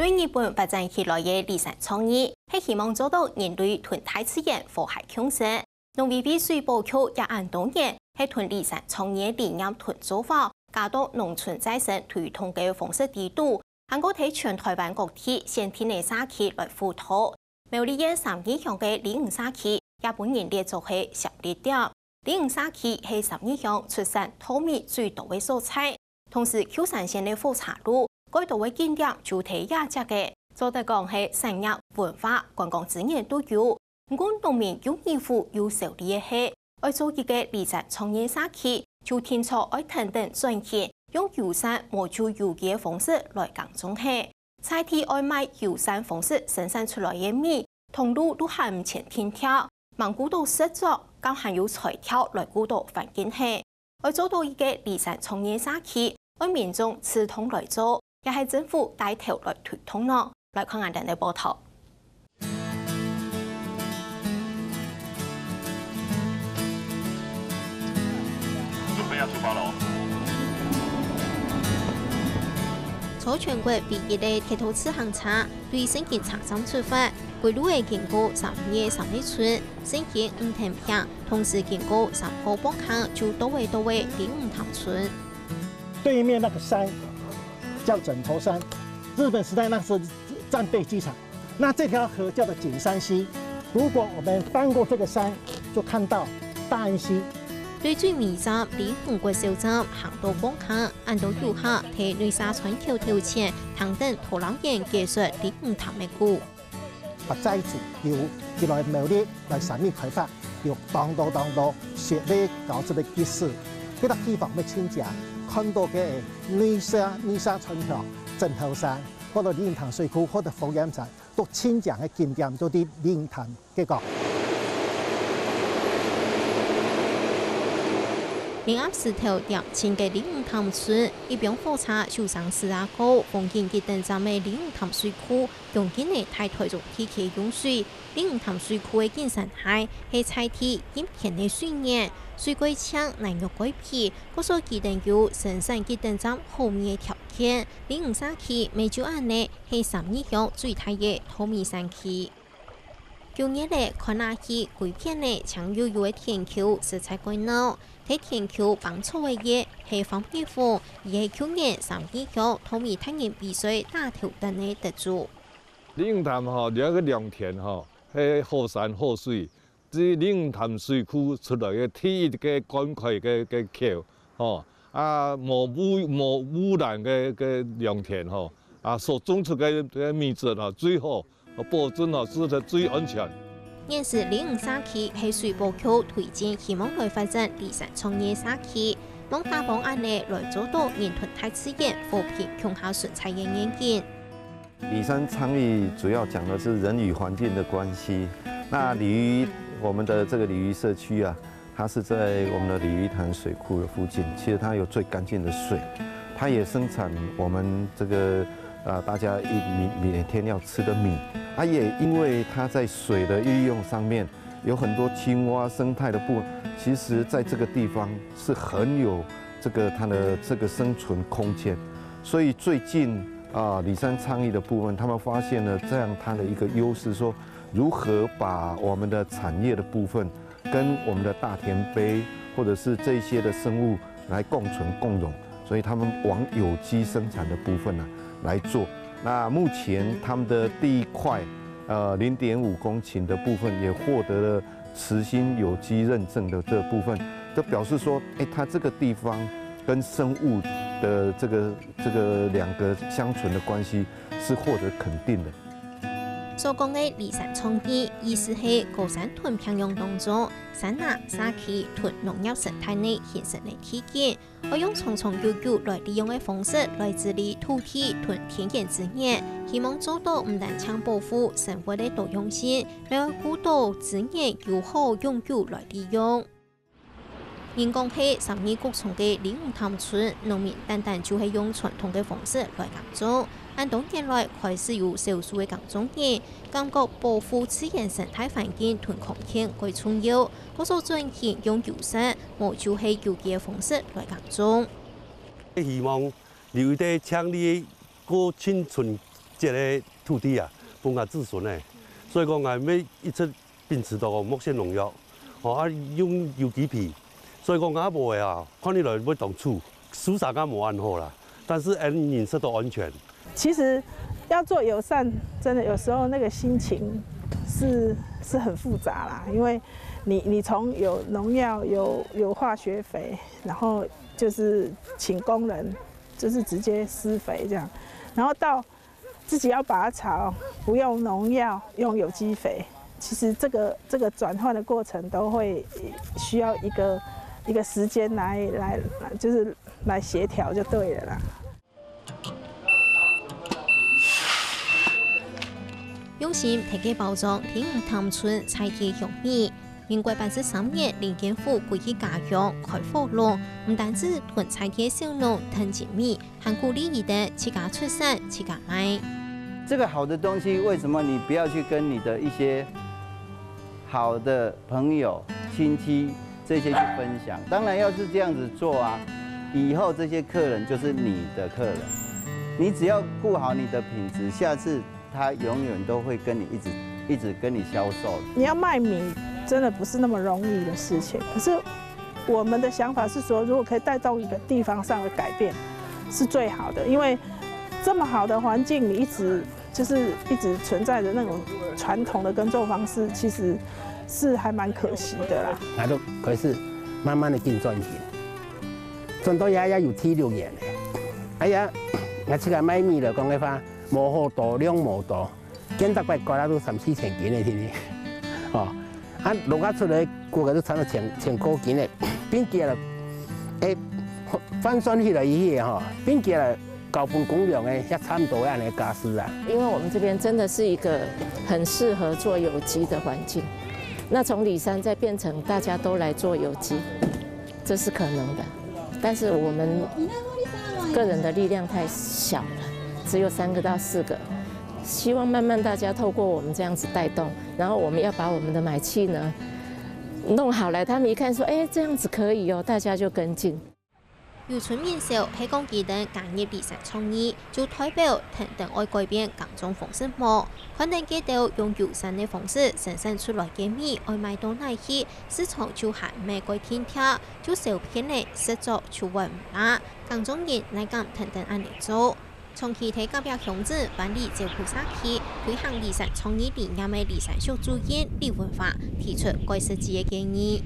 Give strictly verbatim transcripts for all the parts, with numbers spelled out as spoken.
對日本發展起來个離山創業，係希望做到人類同大自然和諧共生。農委會水保局也恁多年，係同離山創業理念同做法，加到農村再生推動个方式底肚，還過在全臺灣各地選定个社區來輔導。苗栗縣三義鄉个里五社區，也分人列做係先例點。里五社區係三義鄉出產稻米最多个所在，同時舊山線个火車路，蓋多个景點就在這跡个，做得講係產業、文化、觀光資源都有。毋過農民有疑慮又愁慮个係，愛做一個離山創業社區，就定著愛跈等轉型，用友善無舊有機个方式來耕種係。在地愛賣友善方式生產出來个米，通路都還毋曾定調，吂顧著食著，更還有材料來顧著環境係。愛做到一個離山創業社區，愛民眾自動來做，也係政府帶頭來推動呢？來看𠊎等个報導。 準備要出發了哦。坐全國唯一个鐵道自行車，對勝興車站出發，歸路仔經過三義鄉个村、勝興五埕坪，同時經過三號磅坑，就到位到位里五潭村。對面那個山叫枕頭山，日本時代那是戰備機場。 那這條河叫做景山溪。如果我們翻過這個山，就看到大安溪。對最尾站里五國小站行到磅坑，恁多遊客在內沙村橋頭前，聽等導覽員解說里五潭个故。八齋主由佢來苗栗來三義開發，有當多當多設備搞這個祭祀，這個地方乜親像看到个內沙內沙村橋枕頭山，或者里五潭水庫，或者火焰山。 都親像个景點，都在里五潭該角。明暗時頭恬靜个里五潭村，一枋火車就駛駛啊過，風景佢等站个里五潭水庫，用緊个大台中地區用水。里五潭水庫个景山下，係在地今天个水源，水蓋淨，泥肉蓋肥，故所佢等有生產佢等站好味个條件。里五社區乜就恁呢，係三義鄉最大个稻米產區。 九月咧，看啊去，歸片咧，青油油个田坵實在蓋鬧。在田坵挷草个月，係黃一峰，佢係舊年三義鄉稻米大人比賽打頭陣个得主。里五潭吼，這個良田吼，係好山好水，這里五潭水庫出來个第一個灌溉个个橋，吼，啊，無污無污染个个良田吼，啊，所種出个个米質吼，最好。 保證吼，食得最安全。現時里五社區係水保局推薦，希望來發展離山創業社區。望打幫恁呢來做到人同大自然和平共下存在个願景。里山倡議主要講的是人與環境的關係。那鯉魚，我們的這個鯉魚社區啊， 它是在我們的鯉魚潭水庫的附近，其實它有最乾淨的水，它也生產我們這個，呃，大家一每每天要吃的米。啊，也因為它在水的運用上面有很多青蛙生態的部分，其實在這個地方是很有這個它的這個生存空間。所以最近啊，里山倡議的部分，他們發現了這樣它的一個優勢，說如何把我們的產業的部分 跟我們的大田陂或者是這些的生物來共存共榮，所以他們往有機生產的部分呢來做。那目前他們的第一塊，呃，零點五公頃的部分也獲得了慈心有機認證的這部分，這表示說，哎，它這個地方跟生物的這個這個兩個相存的關係是獲得肯定的。 所講个離山創業，意思係高山同平洋當中，山林、社區同農業生態內形成个地景，愛用長長久久來利用个方式來治理土地同天然資源，希望做到毋單淨保護生活个多樣性，還愛顧到資源有好永久來利用。 人講係三義谷中个里五潭村，農民單單就係用傳統个方式來耕種。恁多年來，開始有少數个耕種人感覺保護自然生態環境同康健蓋重要，故所轉型用友善，無就係有機个方式來耕種。希望 留在淨利个過清純个土地啊，分𠊎子孫个。所以講，𠊎每一直秉持到莫使農藥，吼，啊，用有機肥。所以講，𠊎阿婆个啊，看起來會當粗，樹梢啊無恁好啦，但是恁認識到安全。其實要做友善，真的有時候那個心情是是很複雜啦，因為你你從有農藥、有有化學肥，然後就是請工人，就是直接施肥這樣，然後到自己要拔草，不用農藥，用有機肥。其實這個這個轉換的過程都會需要一個一個時間來來就是來協調就對了啦。用心設計包裝，第五潭村在地玉米。民國八十三年，林建福歸去家鄉開火爐，毋單止同在地小農談情味， 還鼓勵佢等自家出產、自家賣。這個好的東西，為什麼你不要去跟你的一些好的朋友、親戚這些去分享？當然要是這樣子做啊，以後這些客人就是你的客人。你只要顧好你的品質，下次他永遠都會跟你一直一直跟你銷售。你要賣米，真的不是那麼容易的事情。可是我们的想法是说，如果可以带动一个地方上的改变，是最好的。因为这么好的环境，你一直就是一直存在着那种传统的耕作方式，其实是还蛮可惜的啦。然后就开始慢慢的进转型，转到也也有第六年了。哎呀，我自家卖米了，讲个话，无好多，量无多。 见得个割啊都三四千斤个，天天，吼，啊，落啊出来，估个都差不多千千个斤个，并且了，诶，换算起来一下吼，并且了，交分公粮个也差不多安尼价数啊。因为我们这边真的是一个很适合做有机的环境，那从里山再变成大家都来做有机，这是可能的。 但是我们个人的力量太小了，只有三个到四个。希望慢慢大家透过我们这样子带动，然后我们要把我们的买气呢弄好来，他们一看说，哎，这样子可以哦，大家就跟进。有村民笑，係講佢等加入里山創意，就代表跈等愛改變耕種方式無？看等佢兜用友善个方式生產出來个米，愛賣到哪去，市場就還毋係蓋定定。 就少片仔，食著就會毋罅。耕種人哪敢跈等恁仔做？長期在隔壁鄉鎮灣裡照顧社區，推行里山創意理念个里山小主任李文華提出蓋實際个建議。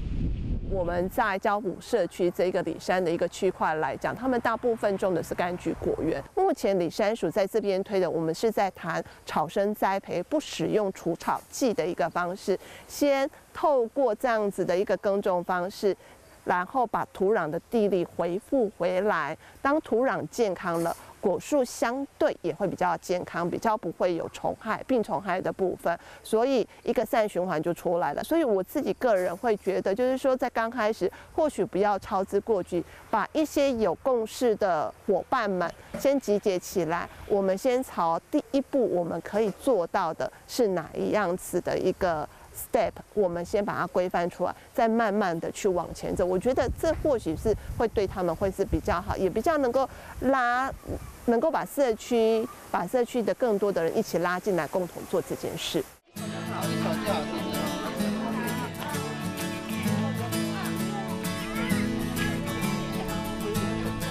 我们在交埔社区这个里山的一个区块来讲，他们大部分种的是柑橘果园。目前里山署在这边推的，我们是在谈草生栽培，不使用除草剂的一个方式，先透过这样子的一个耕种方式，然后把土壤的地力回复回来。当土壤健康了，果树相对也会比较健康，比较不会有虫害、病虫害的部分。所以一个善循环就出来了。所以我自己个人会觉得，就是说在刚开始，或许不要操之过急，把一些有共识的伙伴们先集结起来，我们先朝第一步我们可以做到的是哪一样子的一个 step，我们先把它规范出来，再慢慢的去往前走。我觉得这或许是会对他们会是比较好，也比较能够拉，能够把社区把社区的更多的人一起拉进来，共同做这件事。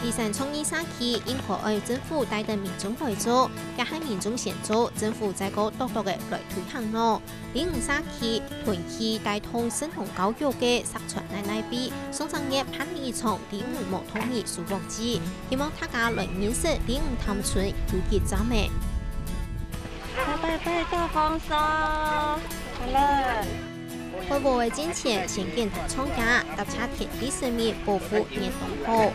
里山创意社區應該愛政府帶等民眾來做，也係民眾先做，政府再過笃笃仔來推行咯。 第五社區同期帶動食農教育个石川奶奶比，上隻月辦理一場第五無糖米收穫祭，希望大家來認識第五潭村有幾讚个。拜拜拜，到豐收，好了。割禾个進前，先簡單唱歌，踏查天地神明，保護年冬好。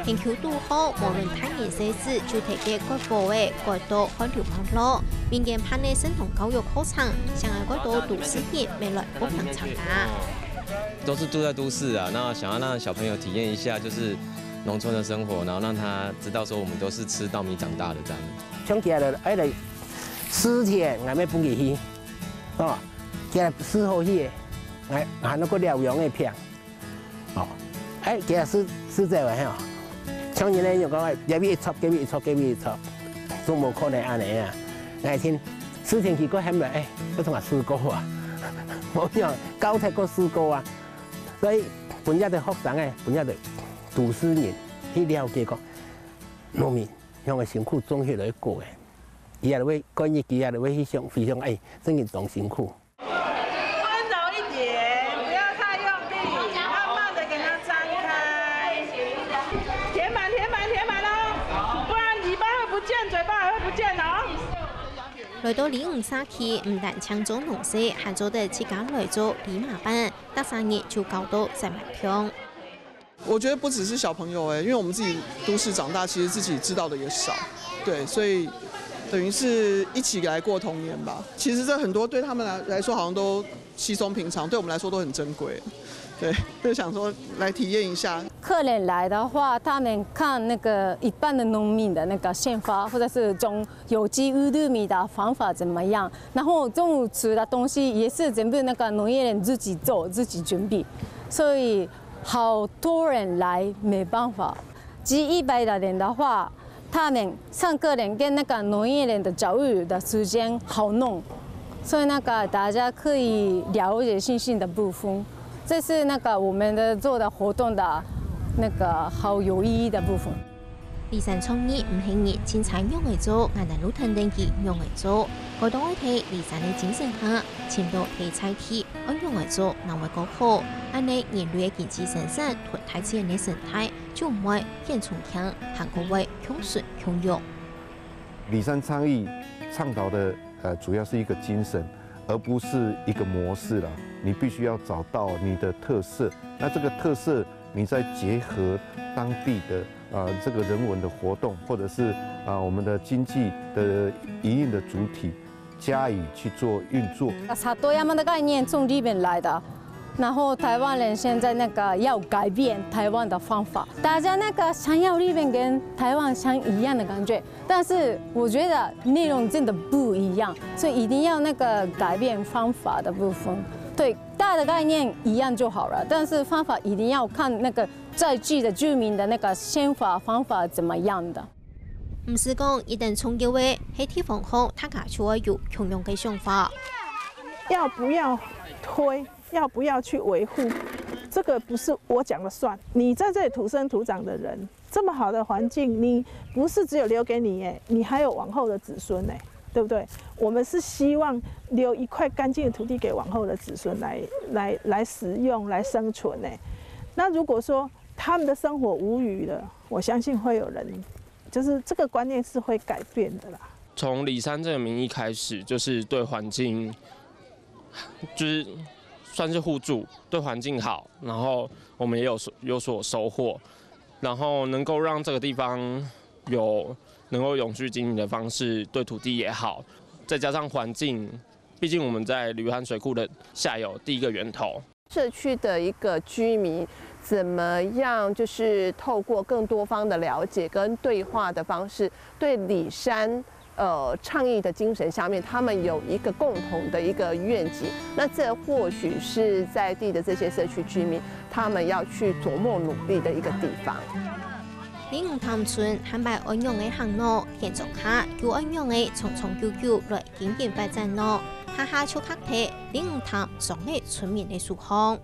天氣堵好，無論大人細子，就摕該割禾仔割到汗流滿落。民間辦个食農教育課程，想愛割到都市人乜來報名參加。都是住在都市啊，那想要讓小朋友體驗一下，就是農村的生活，然後讓他知道說我們都是吃稻米長大的這樣。像佢來，愛來試田，𠊎乜分佢去，哦，佢來試好去，𠊎還有個療養个病。 哦，哎，其實是是這樣吼，像人咧有講，這邊一撮，這邊一撮，這邊一撮，都無可能安尼啊。𠊎聽，思前去過喊來，哎，要同我試過啊，無樣，教材過試過啊。所以分這个學生哎，分這个讀書人去了解講，農民向个辛苦種起來過哎，佢也會過日子，也會去想，回想，哎，真个當辛苦。溫柔一点，不要太用力，慢慢的给它张开。填满，填满，填满哦，不然尾巴会不见，嘴巴还会不见哦。來到里五社區，毋單淨做農事，還做得自家來做里嫲粄，逐儕日就搞到煞猛暢。我觉得不只是小朋友哎，因为我们自己都市长大，其实自己知道的也少，对，所以等于是一起来过童年吧。其实这很多对他们来来说好像都稀松平常，对我们来说都很珍贵。对，就想说来体验一下。客人来的话，他们看那个一般的农民的那个生活，或者是种有机无毒米的方法怎么样，然后种出的东西也是全部那个农业人自己做、自己准备，所以好多人来没办法。集一百个人的话，他们上课人跟那个农业人的教育的时间好弄，所以那个大家可以了解信心的部分，这是那个我们的做的活动的那个好有意义的部分。里山創意毋係日清餐仰仔做，𠊎等路跈等佢仰仔做。該當愛在里山个精神下，尋到地在地愛仰仔做，正會過好。恁呢人類个經濟生產同大自然个生態，就毋會顯衝強，還過會共生共榮。里山倡議倡导的呃，主要是一个精神，而不是一个模式了。你必须要找到你的特色，那这个特色，你再结合当地的啊、呃、这个人文的活动，或者是啊、呃、我们的经济的营运的主体，加以去做运作。里山的概念从日本来的，然后台湾人现在那个要改变台湾的方法，大家那个想要日本跟台湾像一样的感觉，但是我觉得内容真的不一样，所以一定要那个改变方法的部分。对，大的概念一样就好了，但是方法一定要看那个在地的居民的那个想法方法怎么样的。毋使講，一等重要个係地方好，大家就愛有共樣个想法。要不要推？要不要去维护？这个不是我讲了算。你在这里土生土长的人，这么好的环境，你不是只有留给你哎，你还有往后的子孙哎，对不对？我们是希望留一块干净的土地给往后的子孙来来来使用、来生存哎。那如果说他们的生活无虞了，我相信会有人，就是这个观念是会改变的啦。从里山这个名义开始，就是对环境，就是算是互助，对环境好，然后我们也有所有所收获，然后能够让这个地方有能够永续经营的方式，对土地也好，再加上环境，毕竟我们在旅游和水库的下游第一个源头。社区的一个居民怎么样，就是透过更多方的了解跟对话的方式，对里山呃倡议的精神下面，他们有一个共同的一个愿景。那这或许是在地的这些社区居民，他们要去琢磨努力的一个地方。里五潭村坦白安樣个行路，現狀下又安樣个長長久久來經營發展咯，下下就較貼里五潭上个村民个手項。